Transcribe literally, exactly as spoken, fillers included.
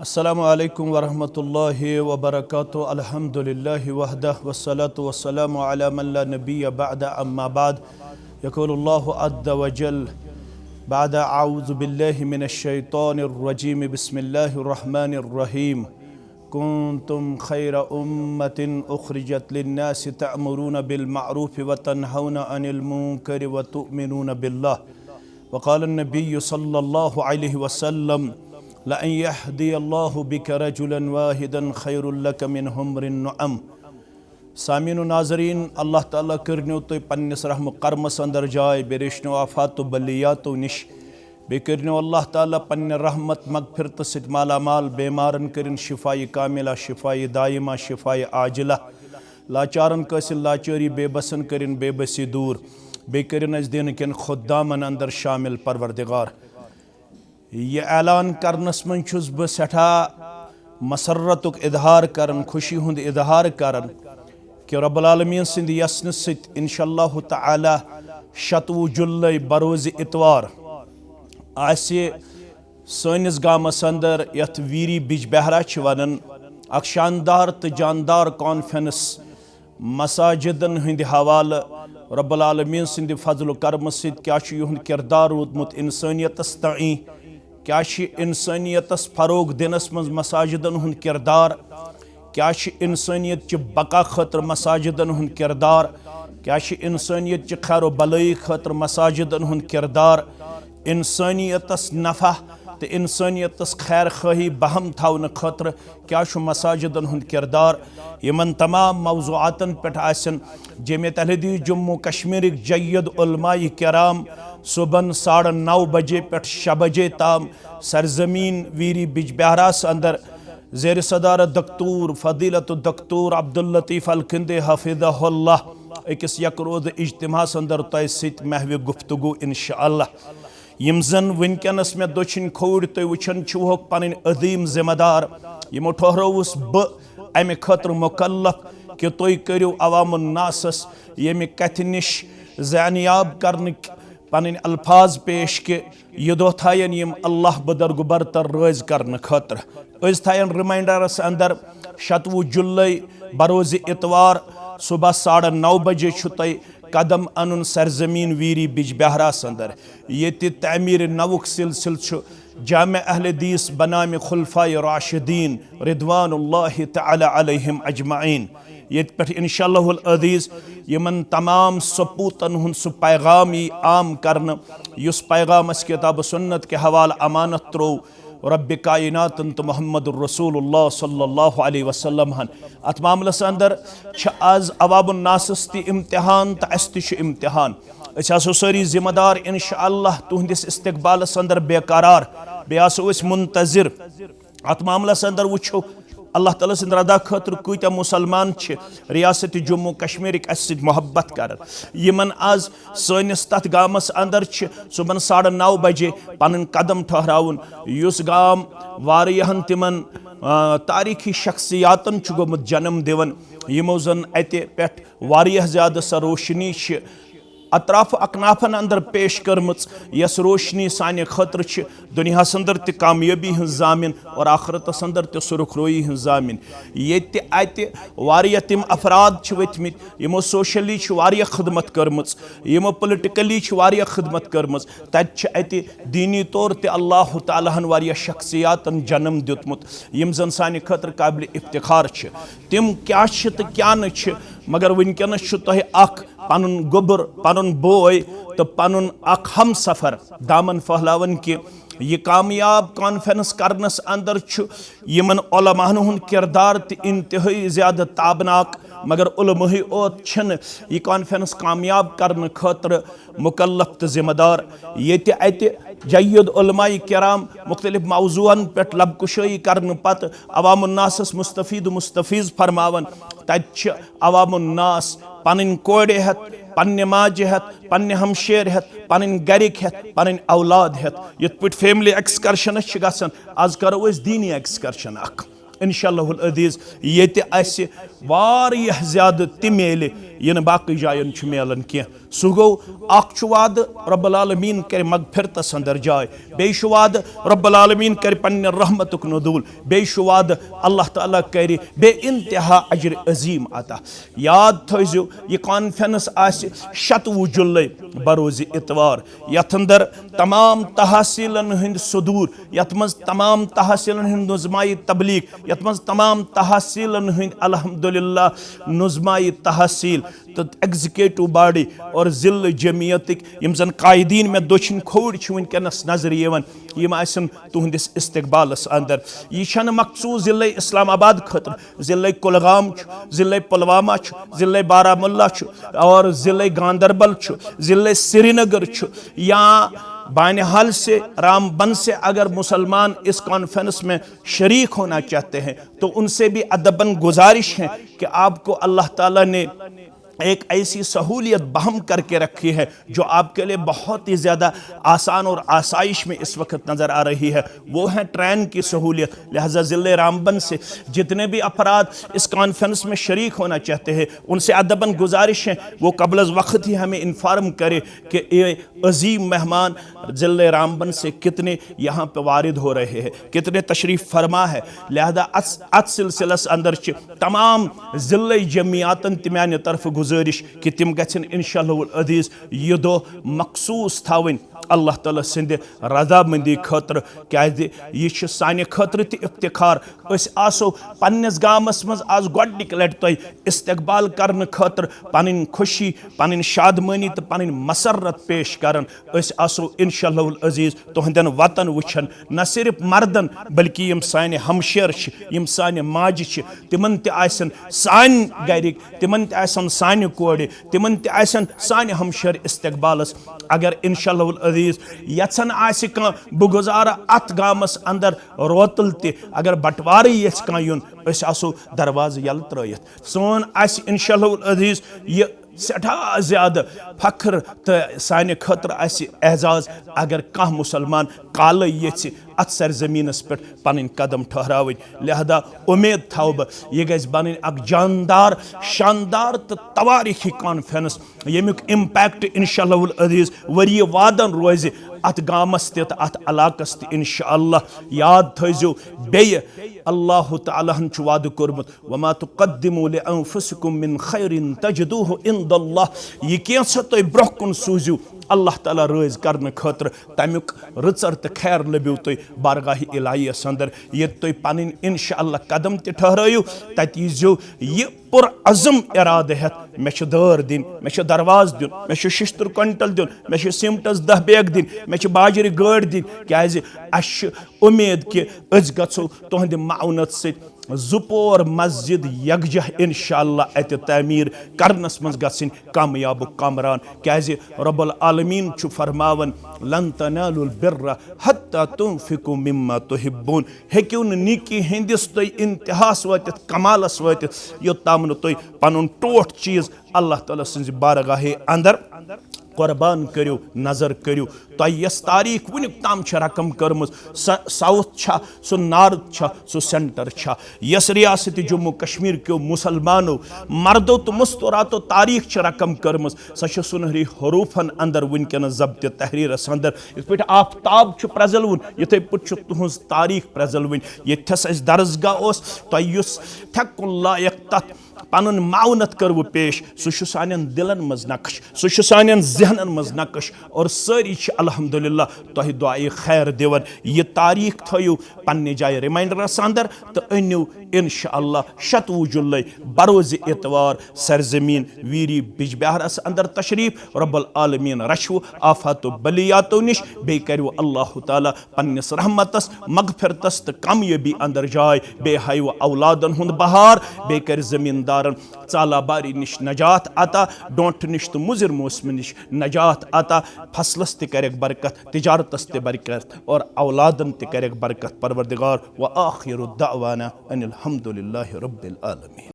السلام عليكم ورحمة الله وبركاته. الحمد لله وحده والصلاة والسلام على من لا نبي بعده، أما بعد. يقول الله عز وجل بعد أعوذ بالله من الشيطان الرجيم، بسم الله الرحمن الرحيم. كنتم خير أمة أخرجت للناس تأمرون بالمعروف وتنهون عن المنكر وتؤمنون بالله. وقال النبي صلى الله عليه وسلم، لأن يهدي الله بك رجلا واحدا خير لك من حمر النعم. سامعین و ناظرین، اللہ تعالیٰ کٔرنو تُہۍ پننِس رحم و کرمس اندر جاے، بیٚیہِ رٔچھنو آفات و بلیاتو نِش، بیٚیہِ کٔرنو اللہ تعالیٰ پننہِ رحمت مغفرتہٕ سۭتۍ مالا مال، بیمارن کٔرِن شفایہِ کاملہ، شفایہِ دائمہ، شفایہِ عاجلہ، لاچارن کٲنٛسہِ لاچٲری، بے بسن کٔرِن بے بسی دوٗر، بیٚیہِ کٔرِن اسہِ دینہٕ کٮ۪ن خدامن اندر شامل پروردگار۔ یہِ اعلان کرنس منٛز چھُس بہٕ سٮ۪ٹھاہ مسرتُک اظہار کران، خوشی ہُنٛد اظہار کران کہِ رب العالمین سٕنٛدِ یژھنہٕ سۭتۍ انشاء اللہ تعالیٰ شتوُہ جُلے بروز اتوار آسہِ سٲنِس گامس اندر، یتھ ویری بج بہرا چھِ ونان، اکھ شاندار تہٕ جاندار کانفرنس مساجدن ہٕنٛدِ حوالہٕ۔ رب العالمین سٕنٛدِ فضل و کرمہٕ سۭتۍ کیٛاہ چھُ یِہُنٛد کردار روٗدمُت انسٲنیتس تام؟ کیٛاہ چھِ انسٲنیتس فروغ دِنس منٛز مساجدن ہُنٛد کردار؟ کیٛاہ چھِ انسٲنیت چہِ بقا خٲطرٕ مساجدن ہُنٛد کردار؟ کیٛاہ چھِ انسٲنیت چہِ خیر و بلٲیی خٲطرٕ مساجدن ہُنٛد کردار؟ انسٲنیتس نفع تہٕ انسٲنیتس خیر خواہی بہم تھاونہٕ خٲطرٕ کیٛاہ چھُ مساجدن ہُنٛد کردار؟ یِمن تمام موضوعاتن پٮ۪ٹھ آسن جامعیت اہل حدیث جموں کشمیرٕکۍ جید علماء کرام صبحن ساڑٕ نو بجے پٮ۪ٹھ شےٚ بجے تام سرزمین ویری بج بہراس اندر زیر صدارت دکتور فضیلت دکتور عبداللطیف الکندی حفظہ اللہ أکِس یک روزٕ اجتماعس اندر تۄہہِ سۭتۍ محوِ گفتگو انشاءاللہ۔ یِم زن وٕنکیٚنس مےٚ دٔچھِنۍ کھووٕرۍ تُہۍ وٕچھان چھِوہوکھ پنٕنۍ عظیٖم ذمہٕ دار، یِمو ٹھٔہرٲوُس بہٕ امہِ خٲطرٕ مُکلف کہِ تُہۍ کٔرِو عوام الناسس ییٚمہِ کتھِ نِش ذہنیاب کرنٕکۍ پنٕنۍ الفاظ پیش کہِ یہِ دۄہ تھاین یِم اللہ بدرگبر تر رٲضۍ کرنہٕ خٲطرٕ۔ أسۍ تھاین ریمائنڈرس اندر، شتوُہ جُلے بروز اتوار صبح ساڑٕ نو بجے چھُ تۄہہِ قدم انُن سرزمین ویری بج بہراس اندر، ییٚتہِ تعمیر نوُک سلسلہٕ چھُ جامع اہل حدیث بنام خلفاء راشدین رضوان اللہ تعالیٰ علیہم اجمعین، ییٚتہِ پٮ۪ٹھ انشاءاللہ العزیز یِمن تمام سپوتن ہُنٛد سُہ پیغام یی عام کرنہٕ، یُس پیغام اسہِ کتاب و سنت کہِ حوالہٕ امانت تروو رب کائناتن تہٕ محمد رسول اللہ صلی اللہ علیہ وسلم ہن۔ اتھ معاملس اندر چھِ از عوام الناسس تہِ امتحان تہٕ اسہِ تہِ چھُ امتحان۔ أسۍ آسو سٲری ذمہٕ دار انشاءاللہ تُہنٛدِس استقبالس اندر بے قرار، بیٚیہِ آسو أسۍ منتظر۔ اتھ معاملس اندر وٕچھو اللہ تعالیٰ سٕنٛدِ رضا خٲطرٕ کۭتیاہ مسلمان چھِ ریاست جموں کشمیرٕکۍ اسہِ سۭتۍ محبت کران، یِمن از سٲنِس تتھ گامس اندر چھِ صبحن ساڑٕ نو بجے پنٕنۍ قدم ٹھہراوُن، یُس گام واریاہن تِمن، آ، تاریخی شخصیاتن چھُ گوٚمُت جنم دِوان، یِمو زن اتہِ پٮ۪ٹھ واریاہ زیادٕ سۄ روشنی چھِ اطراف و اکنافن اندر پیش کٔرمٕژ، یۄس روشنی سانہِ خٲطرٕ چھِ دُنیاہس اندر تہِ کامیٲبی ہٕنٛز ضامن اور آخرتس اندر تہِ سرخ رویی ہٕنٛز ضامن۔ ییٚتہِ اتہِ واریاہ تِم افراد چھِ ؤتھۍ مٕتۍ، یِمو سوشلی چھِ واریاہ خدمت کٔرمٕژ، یِمو پولیٹیکلی چھِ واریاہ خدمت کٔرمٕژ، تتہِ چھِ اتہِ دینی طور تہِ اللہ تعالیٰ ہن واریاہ شخصیاتن جنم دیُتمُت، یِم زن سانہِ خٲطرٕ قابل افتخار چھِ۔ تِم کیٛاہ چھِ تہٕ کیٛاہ نہٕ چھِ، مگر وٕنکیٚنس چھُ تۄہہِ اکھ پنُن گوٚبُر، پنُن بوے تہٕ پنُن اکھ ہمسفر دامن پھہلاوان کہِ یہِ کامیاب کانفرنس کرنس اندر چھُ یِمن علماہن ہُنٛد کردار تہِ انتہٲئی زیادٕ تابناک، مگر علماہٕے اوت چھِنہٕ یہِ کانفرنس کامیاب کرنہٕ خٲطرٕ مکلف تہٕ ذمہ دار۔ ییٚتہِ اتہِ جید علماء کرام مختلف موضوعن پٮ۪ٹھ لب کشٲیی کرنہٕ پتہٕ عوام الناسس مستفید و مستفیض فرماوان، تتہِ چھِ عوام الناس پنٕنۍ کورِ ہٮ۪تھ، پننہِ ماجہِ ہٮ۪تھ، پننہِ ہمشیر ہٮ۪تھ، پنٕنۍ گرِکۍ ہٮ۪تھ، پنٕنۍ اولاد ہٮ۪تھ، یِتھ پٲٹھۍ فیملی ایکسکرشنس چھِ گژھان، از کرو أسۍ دینی ایکسکرشن اکھ۔ انشاء اللہ العزیز، ییٚتہِ اَسہِ واریاہ زیادٕ تہِ میلہِ، یہِ نہٕ باقٕے جایَن چھُ میلان کینٛہہ۔ سُہ گوٚو، اَکھ چھُ وعدٕ، رب العالمین کَرِ مغفرتَس اندر جاے، بیٚیہِ چھُ وعدٕ، رب العالمین کَرِ پننہِ رحمتُک نزول، بیٚیہِ چھُ وعدٕ، اللہ تعالیٰ کَرِ بے انتہا اجر عظیم عطا۔ یاد تھٲیزیو، یہِ کانفرنس آسہِ شتوُہ جُلے، بروز اتوار، یتھ اندر تمام تحصیلن ہٕنٛدۍ صدور، یتھ منٛز تمام تحصیلن ہٕنٛدۍ نظمائے تبلیغ، یتھ منٛز تمام تحصیلن ہٕنٛدۍ الحمدللہ نظمائے تحصیل تہٕ ایگزیکٹو باڈی اور ضلع جمعیتٕکۍ یِم زن قائدین مےٚ دٔچھِنۍ کھووٕرۍ چھِ وٕنکیٚنس نظرِ یِوان، یِم آسن تُہنٛدِس استقبالس اندر۔ یہِ چھنہٕ مخصوص ضلع اسلام آباد خٲطرٕ، ضلع کُلگام چھُ، ضلع پلوامہ چھُ، ضلع بارہمولہ چھُ، اور ضلع گاندربل چھُ، ضلع سرینگر چھُ، یا بانہال سے، رامبن سے اگر مسلمان اس کانفرنس میں شریک ہونا چاہتے ہیں تو ان سے بھی ادباً گزارش ہے کہ آپ کو اللہ تعالیٰ نے ایک ایسی سہولیت بہم کر کے رکھی ہے جو آپ کے لیے بہت ہی زیادہ آسان اور آسائش میں اس وقت نظر آ رہی ہے، وہ ہے ٹرین کی سہولیت۔ لہذا ضلع رامبن سے جتنے بھی افراد اس کانفرنس میں شریک ہونا چاہتے ہیں، ان سے ادباً گزارش ہے، وہ قبل از وقت ہی ہمیں انفارم کرے کہ یہ عظیم مہمان ضلع رامبن سے کتنے یہاں پہ وارد ہو رہے ہیں، کتنے تشریف فرما ہے۔ لہذا اتھ اتھ سلسلس اندر چھِ تمام ضلع جمعیاتن تہِ میانہِ طرفہٕ گزارش کہ تِم گژھن انشاء اللہ العزیز یہِ دۄہ مخصوص تھاوٕنۍ اللہ تعالیٰ سٕنٛدِ رضامندی خٲطرٕ، کیازِ یہِ چھُ سانہِ خٲطرٕ تہِ افتخار۔ أسۍ آسو پننِس گامس منٛز آز گۄڈنِکہِ لٹہِ تۄہہِ استقبال کرنہٕ خٲطرٕ پنٕنۍ خوشی، پنٕنۍ شادمٲنی تہٕ پنٕنۍ مسرت پیش کران۔ أسۍ آسو انشاء اللہ العزیز تُہنٛدٮ۪ن وطن وٕچھان، نہ صرف مردن، بلکہ یِم سانہِ ہمشیر چھِ، یِم سانہِ ماجہِ چھِ، تِمن تہِ آسن سانہِ گرِکۍ، تِمن تہِ آسن سانہِ کورِ، تِمن تہِ آسن سانہِ ہمشیر استقبالس۔ اگر انشاء اللہ العزیز یژھان آسہِ کانٛہہ، بہٕ گُزارٕ اتھ گامس اندر روتل تہِ، اگر بٹوارٕے یژھِ کانٛہہ یُن، أسۍ آسو دروازٕ یلہٕ ترٲیِتھ۔ سون آسہِ انشاء اللہ العزیز یہِ سٮ۪ٹھاہ زیادٕ فخر تہٕ سانہِ خٲطرٕ آسہِ اعزاز اگر کانٛہہ مُسلمان کالے یژھِ اتھ سرزمینس پٮ۪ٹھ پنٕنۍ قدم ٹھہراوٕنۍ۔ لہذا اُمید تھاوٕ بہٕ یہِ گژھِ بنٕنۍ اکھ جاندار، شاندار تہٕ توٲریٖخی کانفرنس، ییٚمیُک impact انشاء اللہ العزیز ؤری وادن روزِ اتھ گامس تہِ تہٕ اتھ علاقس تہِ انشاء اللہ۔ یاد تھٲیزیو بیٚیہِ، اللہ تعالیٰ ہن چھُ وعدٕ کوٚرمُت، وما تقدموا لانفسکم من خیر تجدوہ عند اللہ۔ یہِ کینٛژھا تُہۍ برونٛہہ کُن سوٗزِو اللہ تعالیٰ رٲضۍ کرنہٕ خٲطرٕ، تمیُک رٕژر تہٕ خیر لٔبِو تُہۍ بارگاہ الہیس اندر۔ ییٚتہِ تُہۍ پنٕنۍ انشاء اللہ قدم تہِ ٹھہرٲیِو، تتہِ ییٖزیو یہِ پُر عزم ارادٕ ہٮ۪تھ، مےٚ چھِ دٲر دِنۍ، مےٚ چھِ دروازٕ دیُن، مےٚ چھُ ششتٕر کوینٹل دیُن، مےٚ چھِ سیمٹس دہ بیگ دِنۍ، مےٚ چھِ باجرِ گٲڑۍ دِنۍ، کیازِ اسہِ چھِ اُمید کہِ أسۍ گژھو تُہنٛدِ معاونت سۭتۍ زٕ پور مسجد یکجاہ انشاءاللہ اتہِ تعمیٖر کرنس منٛز گژھٕنۍ کامیابُک کامران، کیازِ رب العالمین چھُ فرماوان، لن تنالوا البر حتى تنفقوا مما تحبون۔ ہیٚکِو نہٕ نیکی ہٕنٛدِس تُہۍ انتہاس وٲتِتھ، کمالس وٲتِتھ، یوٚت تام نہٕ تُہۍ پنُن ٹوٹھ چیٖز اللہ تعالیٰ سٕنٛزِ بارگاہہِ اندر قربان کٔرِو، نظر کٔرِو۔ تۄہہِ یۄس تاریخ وُنیُک تام چھےٚ رقم کٔرمٕژ، سۄ ساؤتھ چھا، سُہ نارتھ چھا، سُہ سینٹر چھا، یۄس ریاست جموں کشمیر کیو مسلمانو، مردو تہٕ مستوراتو تاریخ چھِ رقم کٔرمٕژ، سۄ چھِ سُنہری حروفن اندر وٕنکیٚنس ضبط تحریرس اندر۔ یِتھ پٲٹھۍ آفتاب چھُ پرٛزلوُن، یِتھے پٲٹھۍ چھُ تُہنٛز تاریخ پرٛزلوٕنۍ۔ ییٚتھس اَسہِ درسگاہ اوس، تۄہہِ یُس تھٮ۪کُن لایق تتھ پنُن معاونت کٔروٕ پیش، سُہ چھُ سانٮ۪ن دِلن منٛز نقش، سُہ چھُ سانٮ۪ن ذہنن منٛز نقش، اور سٲری چھِ الحمدللہ تۄہہِ دعایہِ خیر دِوان۔ یہِ تاریخ تھٲیِو پننہِ جایہِ ریمائنڈرس اندر تہٕ أنِو انشاءاللہ شتوُہ جُلے بروز اتوار سرزمین ویری بجبہارس اندر تشریف۔ رب العالمین رچھوٕ آفاتو بلیاتو نِش، بیٚیہِ کٔرِو اللہ تعالیٰ پننِس رحمتس، مغفرتس تہٕ کامیٲبی اندر جاے، بیٚیہِ ہٲیوٕ اولادن ہُنٛد بہار، بیٚیہِ کٔرِ زمیٖندارن ژالہ باری نِش نجات عطا، ڈونٛٹھ نِش تہٕ مُضر موسمہٕ نِش نجات عطا، فصلس تہِ کَرٮ۪کھ برکت، تجارتس تہِ برکت اور اولادن تہِ کَرٮ۪کھ برکت پروردگار۔ وآخر دعوانا ان الحمد للہ رب العالمین۔